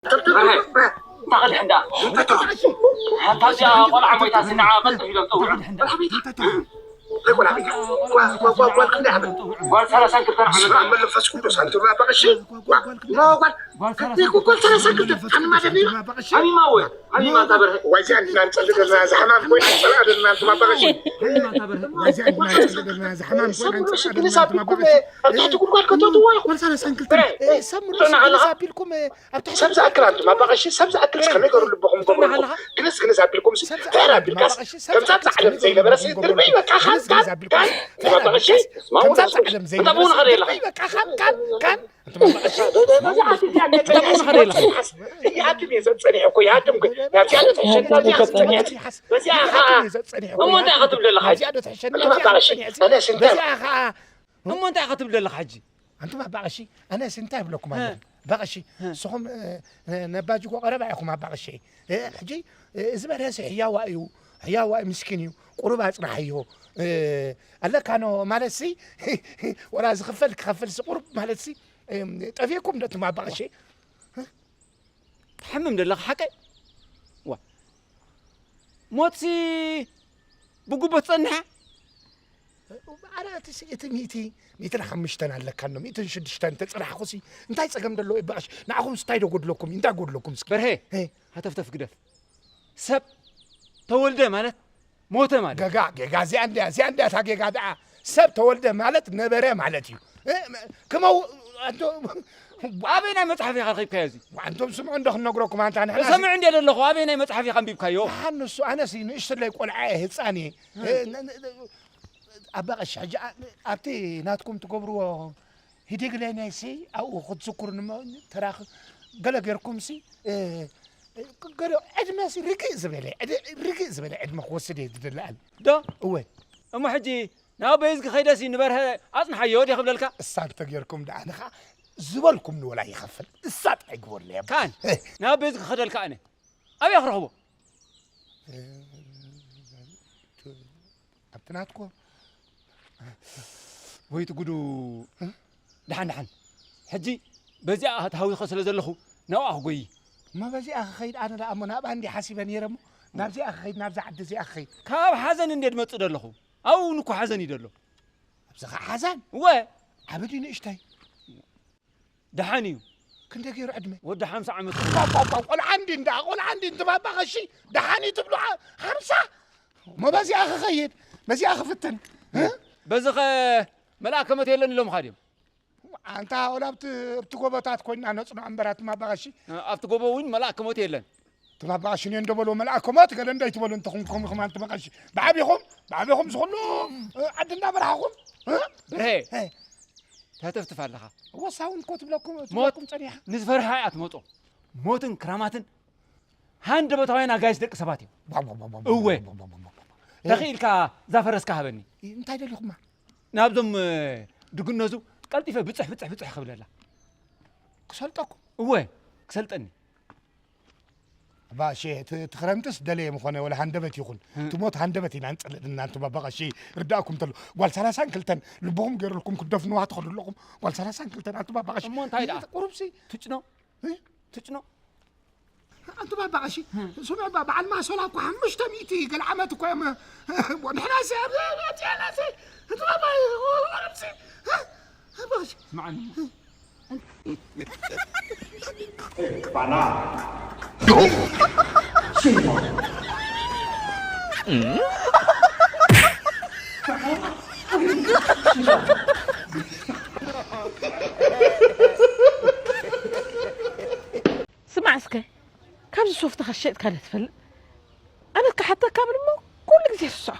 እንታይ ክድሕን ደኣ? ሓንቲ እዚኣ ቆልዓ ሞይታ ስንዓ ቀልጥፍ ኢሎም ጸውዑ። ጓል ሰላሳን ክልተን ዓመት። በስመ ኣብ መንፈስ ቅዱስ፣ ኣንቱም ኣባ ቀሺ። ጓል፣ ጓል፣ ጓል ሰላሳን ክልተን ዓመት። ሓሚማ እወ፣ ሓሚማ እታ በርሀ። ዋይ፣ እዚኣ እንድና ንጸልእ ዘለና፣ እዚ ሓማም ኮይና ንጸልኣ ዘለና፣ ኣንቱም ኣባ ቀሺ። ሓሚማ እታ በርሀ። ዋይ፣ እዚኣ እንድና ንጸልእ ዘለና፣ እዚ ሓማም ኮይና ንጸልኣ ዘለና፣ ኣንቱም ኣባ ቀሺ። ኣብ ትሕቲ ጉድጓድ ከተእትዎ ኢኹም። ጓል ሰላሳን ክልተን፣ ጥረ፣ እ፣ ሰብ ጥረ ምሉእ ኣለኻ? ሰብ ኣቢልኩም፣ እ፣ ኣብ ትሕቲ ሰብ ዝኣክል ኣንቱም ኣባ ቀሺ፣ ሰብ ዝኣክል እስከ ነገሩ ልብኹም ገብርልኩም። ግንስ ግንስ ኣቢልኩም ሲ፣ ሰብ ዝኣክል ፍሕር ኣቢልካስ፣ ኣንቱም ኣባ ቀሺ፣ ሰብ ከምዛ ዝኣክል ጻዕደም ነገር ዘይነበረ ሲ፣ ልብኹም ድርበይ በቃ ግንስ ግንስ ኣቢልኩም፣ ፍሕር ከምዛ ኣቢልካስ፣ ጻዕደም ዘይነበረ ሲ፣ ከምዛ ጻዕደም ዘይነበረ ሲ፣ ድርበይ በቃ፣ ካን፣ ካን፣ ካን፣ ኣንቱም ኣባ ቀሺ፣ በዛ ዓዲ እዚኣ እንደ ጸኒሐ ሲ፣ ይሃድም እየ ዘጸኒሐ እኮ፣ ይሃድም እኮ። ናብዚኣ ዶ ትሕሸኒ፣ ናብዚኣ ዶ ትጸኒሐ ሲ፣ በዚኣ ኸኣ፣ እሞ እንታይ ኢኻ ትብል ዘለኻ ሕጂ? ናብዚኣ ዶ ትሕሸኒ፣ ኣንቱም ኣባ ቀሺ፣ ኣነስ እንታይ በዚኣ ኸኣ፣ እሞ እንታይ ኢኻ ትብል ዘለኻ ሕጂ? ኣንቱም ኣባ ቀሺ፣ ኣነስ እንታይ እብለኩም እ። ኣለኹ? ኣባ ቀሺ፣ እ። ንስኹም፣ እ፣ እ፣ ነባጅጎ ቀረባ ኢኹም ኣባ ቀሺ። እ፣ ሕጂ፣ እ፣ እዚ በርሀሲ ሕያዋ እዩ፣ ሕያዋ እዩ፣ ምስኪን እዩ፣ ቁሩብ ኣጽናሕዮ። እ፣ ኣለካ ኖ ማለት ሲ፣ ወላ ዝኽፈል ክኸፍል ሲ ቁሩብ ማለት ሲ፣ እም፣ ጠፊእኩም ዶ ኣንቱም ኣባ ቀሺ? ትሓምም ዘለኻ ሓቀይ? ዋ። ሞትሲ ብጉቦ ትጸንሓ? ኣረ፣ እቲ ሲ-፣ እቲ ሚእቲ፣ ሚእትን ሓሙሽተን ኣለካ፣ እኖ፣ ሚእትን ሽዱሽተን ተጽናሕኩሲ፣ እንታይ ጸገም ደለዎ ይበኣሽ? ንዓኹምስ እንታይ ዶ ጎድለኩም? እንታይ ጎድለኩም እስኪ? በርሄ፣ ሄ። ሃተፍተፍ ግደፍ። ሰብ ተወልደ ማለት ሞተ ማለት። ገጋ፣ ጌጋ፣ እዚኣ እንድያ፣ እዚኣ እንድያ እታ ጌጋ ደኣ። ሰብ ተወልደ ማለት ነበረ ማለት እዩ። እ፣ መ-፣ ክመው-፣ ኣንቶ-፣ ኣበይ ናይ መጽሓፍ ኢኻ ረኺብካዮ እዚ? ዋ፣ ኣንቶም ስምዑ እንዶ ክንነግረኩም፣ ኣንታ ንሕና ሲ-፣ እሰምዕ እንድየ ዘለኹ፣ ኣበይ ናይ መጽሓፍ ኢኻ ኣንቢብካዮ? ደሓን ንሱ፣ ኣነሲ ንእሽትለይ ቆልዓ እየ፣ ህጻን እየ። እ። እ፣ ነ-፣ ነ-፣ ኣባ ቀሺ፣ ሕጂ ኣ-፣ ኣብቲ ናትኩም ትገብርዎ ሂደግለይ ናይሲ ኣብኡ ክትዝክሩ ንመ-፣ ተራኽ-፣ ገለ ጌርኩምሲ፣ እ፣ እ፣ ገለ ዕድመሲ ርግእ ዝበለ፣ ዕድ-፣ ርግእ ዝበለ ዕድመ ክወስድ እየ ዝደሊ ኣነ። ዶ? እወ። እሞ ሕጂ ናብ በይዝጊ ከይደሲ ንበርሀ ኣጽንሓዮ ድየ ክብለልካ? እሳ እንተ ጌርኩም ደኣ ንኻ ዝበልኩም ንወላ ይኸፍል። እሳ ጥራይ ግበሩለይ ኣቦ። ካን፣ እ። ናብ በይዝጊ ክኸደልካ ኣነ። ኣበይ ክረኽቦ? እ፣ ኣብቲ ናትኮ። ወይቲ ጉዱ። እ? ደሓን፣ ደሓን። ሕጂ በዚኣ ተሃዊኸ ስለ ዘለኹ ናብኣ ክጎዪ። እሞ በዚኣ ክኸይድ ኣነ ደኣ እሞ ናብኣ እንድየ ሓሲበ ነይረ እሞ ናብዚኣ ክኸይድ፣ ናብዛ ዓዲ እዚኣ ክኸይድ። ካብ ሓዘን እንድየ ድመጽእ ደለኹ። ኣብኡ እውን እኮ ሓዘን እዩ ደሎ። ኣብዚ ኸዓ ሓዘን? እወ። ዓቢ ድዩ ንእሽተይ? ደሓን እዩ። ክንደይ ገይሩ ዕድመ? ወዲ ሓምሳ ዓመት። ቋቋቋ፣ ቆልዓ እንዲ እንዳ፣ ቆልዓ እንዲ እንትባባ ቐሺ፣ ደሓን እዩ ትብሉ፣ ሓ-፣ ሓምሳ? እሞ በዚኣ ክኸይድ፣ በዚኣ ክፍትን። እ? በዚ ኸ መልኣከ ሞት የለን ኢሎምኻ ድዮም? ኣንታ ወላ ኣብቲ፣ ኣብቲ ጎቦታት ኮይንና ነጽንዖ እምበር ኣትማባ ቐሺ። እ፣ ኣብቲ ጎቦ እውን መልኣከ ሞት የለን። ትማባ ቐሺ እኔ እንደበሎ መልኣከ ሞት ገለ እንዳይትበሉ እንተኹም፣ ኮም ኢኹም ኣንትማ ቐሺ። ብዓቢኹም፣ ብዓቢኹም ዝኹሉ፣ እ፣ ዓዲ እንዳበራህኹም፣ እ? በርሄ፣ እ። ተህተፍትፍ ኣለኻ። ወሳውን እኮ ትብለኩም፣ ሞት ትብለኩም ጸኒሓ። ንዝፈርሃ እያ ትመጾ። ሞትን ክራማትን ሃንደበታውያን ኣጋይሽ ደቂ ሰባት እዮም። እወ። ተኽኢልካ እዛ ፈረስካ ሃበኒ። እንታይ ደሊኹማ? ናብዞም፣ እ፣ ድግነዙ ቀልጢፈ ብጽሕ፣ ብጽሕ፣ ብጽሕ ክብለላ። ክሰልጠኩም? እወ፣ ክሰልጠኒ። ባሼ፣ እቲ፣ እቲ ክረምትስ ደለየ ምኾነ ወላ ሃንደበት ይኹን። እ። እቲ ሞት ሃንደበት ኢና ንጸልእ ድና፣ ኣንቱም ኣባ ቐሺ፣ ርዳእኩም ተሎ። ጓል ሰላሳን ክልተን ልብኹም ገይሩልኩም ክትደፍንዋ ትኸዱ ኣለኹም። ጓል ሰላሳን ክልተን፣ ኣንቱም ኣባ ቐሺ። እሞ እንታይ ደኣ? ቁሩብሲ። ትጭኖ? እ? ትጭኖ? ኣንቱም ኣባ ቐሺ፣ እ። ስምዑ እባ፣ በዓል ማሶላ እኮ ሓሙሽተ ሚእቲ ገለ ዓመት እኮ እዮም። ንሕናሲ ኣብ፣ ኣብ፣ ኣብዚኣ ናሲ፣ ኣንቱም ኣባ፣ ቁሩብሲ። እ? ኣባ ቐሺ። ስምዓኒ። ስማዕ እስከ፣ ካብዚ ሶፍትኻ ሸጥካ ዶ ትፈልጥ? ኣነ ክሓተካ ብል እሞ ኩሉ ግዜ ስስዖ።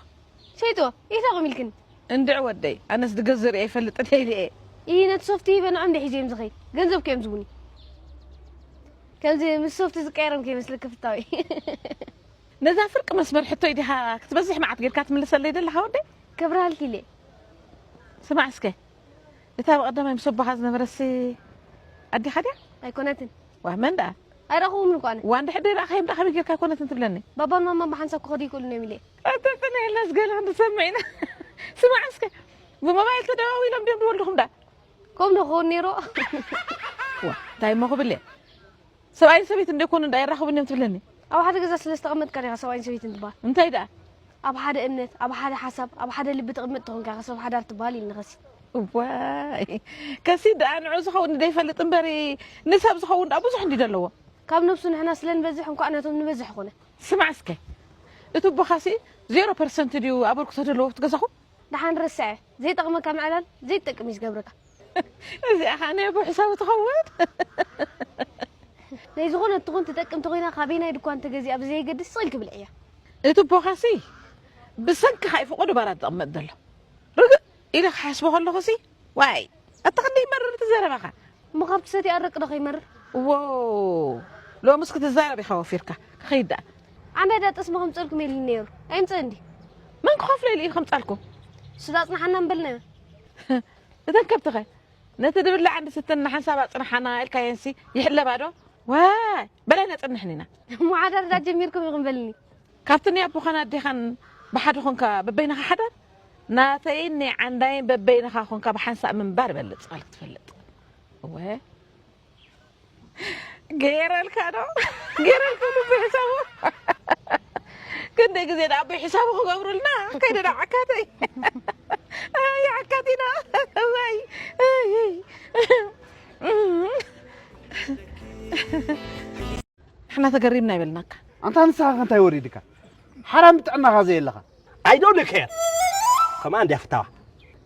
ሸይጥዎ፣ ኢታ ቆሚልክን? እንድዒ ወደይ፣ ኣነስ ድገዝእ ርእየ ይፈልጥን እየ ኢለ እየ። ኢሂ፣ ነቲ ሶፍቲ ሂበ ንዖም እንደ ሒዘዮም ዝኸይድ። ገንዘብ ከዮም ዝቡኒ። ከምዚ ምስ ሶፍቲ ዝቀየሮም ከይመስለኪ ፍታዊ። ነዛ ፍርቂ መስመር ሕቶይ ዲኻ ክትበዝሕ መዓት ጌርካ ትምልሰለይ ዘለኻ ወደይ? ከብርሃልኪ ኢለ። ስማዕ እስከ፣ እታ ብቐዳማይ ምስ ኣቦኻ ዝነበረሲ ኣዴኻ ድያ? ኣይኮነትን። ዋህ፣ መን ደኣ? ኣይረኽቡን እኮ ኣነ። ዋን ድሕር ደይ ረኣኻዮም ደኣ ከመይ ጌርካ ኣይኮነትን ትብለኒ? ባባን ማማን ብሓንሳብ ክኸዱ ይኽእሉን እዮም ኢለ። ኣታ ቅነ ኢልናስ ገለ ክንሰምዕ ኢና። ስማዕ እስከ፣ ብሞባይል ተደዋዊሎም ድዮም ዝወልዱኹም ደኣ? ከምኡ ዶ ክኸውን ነይሩ? ዋ፣ እንታይ እሞ ክብል እየ? ሰብኣይን ሰበይትን ደይኮኑ እንዳ የራኽቡኒ እዮም ትብለኒ? ኣብ ሓደ ገዛ ስለ ዝተቐመጥካ ዲኻ ሰብኣይን ሰበይትን ትበሃል? እንታይ ደኣ? ኣብ ሓደ እምነት፣ ኣብ ሓደ ሓሳብ፣ ኣብ ሓደ ልቢ ትቕመጥ ተኾንካ ኢኻ ሰብ ሓዳር ትበሃል ኢልኒ ከሲ። እዋይ፣ ከሲ ደኣ ንዑ ዝኸውን ደይፈልጥ እምበሪ፣ ንሰብ ዝኸውን ደኣ ብዙሕ እንዲ ዘለዎ። ካብ ነብሱ ንሕና ስለ ንበዝሕ እንኳዕ ነቶም ንበዝሕ ኮነ። ስማዕ እስከ፣ እቲ ኣቦኻሲ ዜሮ ፐርሰንት ድዩ ኣበርክቶ ዘለዎ ኣብቲ ገዛኹም? ደሓን ረስዐ፣ ዘይጠቕመካ ምዕላል ዘይትጠቅም እዩ ዝገብረካ። እዚኣ ኸኣ ናይ ኣቦ ሕሳብ ትኸውን። ናይ ዝኾነት ትኹን ትጠቅም ተኾይና ካበየናይ ድኳን ተገዚኣ ብዘየገድስ ስቕ ኢልኪ ብልዕያ። እቲ ኣቦኻሲ ብሰንክኻ እዩ ፍቑድ ባራት ዝቕመጥ ዘሎ። ርግእ ኢለ ክሓስቦ ከለኹሲ፣ ዋይ፣ ኣታ ክንደይ ይመርር እቲ ዘረባኻ። እሞ ካብ ትሰትዮ ኣረቂ ዶ ከይመርር? ዎ፣ ሎምስ ክትዛረብ ኢኻ ወፊርካ። ክኸይድ ደኣ። ዓንዳይ ደኣ ጠስሚ ከምጸልኩም ኢሉኒ ነይሩ። ኣይምጽእን ድዩ? መን ክኸፍሎ ኢሉ እዩ ከምጻልኩም? እሱ ዶ ኣጽንሓና ምበልናዮ። እተን ከብትኸ? ነቲ ድብላዕ እንድስትነ ሓንሳብ ኣጽንሓና ኢልካየንሲ ይሕለባ ዶ? ዋይ፣ በላይ ነጽንሕን ኢና። እሞ ሓዳር ዳ ጀሚርኩም ኢኹም በልኒ። ካብቲ ናይ ኣቦኻን ኣዴኻን ብሓደ ኾንካ በበይንኻ ሓዳር፣ ናተይን ናይ ዓንዳይን በበይንኻ ኾንካ ብሓንሳእ ምንባር ይበልጽ፣ ቃል ክትፈልጥ። እወ። ገይረልካ ዶ? ገይረልካ ዶ ብሕሳቡ? ክንደይ ግዜ ደኣ ኣቦይ ሕሳቡ ክገብሩልና? ከይደ ደኣ ዓካተይ። ኣይ፣ ዓካቲና። ዋይ። ኣይ፣ ኣይ። ንሕና ተገሪምና ይበልናካ። ኣንታ ንስኻ ከ እንታይ ወሪድካ? ሓራም ብጥዕናኻ ዘየለኻ። I don't care። ከማን እንድያ ፍታዋ።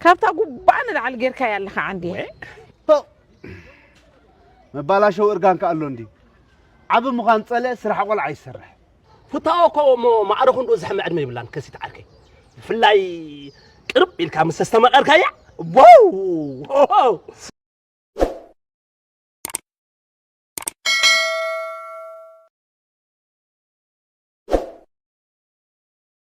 ካብታ ጉባኣ ንላዕሊ ጌርካያ ኣለኻ ዓንዲ። ወ? ቶ! መባላሸዊ እርጋን ከ ኣሎ እንዲ። ዓቢ ምዃን ጸልአ ስራሕ ቆልዓ ይሰርሕ። ፍታዋ እኮ እሞ ማዕረ ክንድኡ ዝሕመ ዕድመ የብላን ከሲት ዓርከይ። ብፍላይ ቅርብ ኢልካ ምስ ኣስተማቐርካያ፣ ዋው!